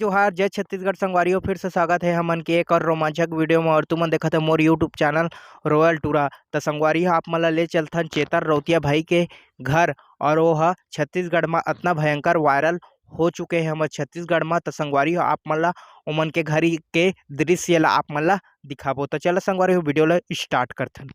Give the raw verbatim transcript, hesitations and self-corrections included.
जोहार, जय छत्तीसगढ़ संगवारी हो। फिर से स्वागत है हमन के एक और रोमांचक वीडियो में और तुमन देखत हो मोर YouTube चैनल रोयल टूरा। त संगवारी हो, आप मन ला ले चलथन चेतन रौतिया भाई के घर और वो ह छत्तीसगढ़ में अतना भयंकर वायरल हो चुके हैं हमर छत्तीसगढ़ में। त संगवारी हो, आप मन ला ओमन के घर के दृश्य ला आप मन ला दिखाबो। त चला संगवारी हो, वीडियो ला स्टार्ट करथन।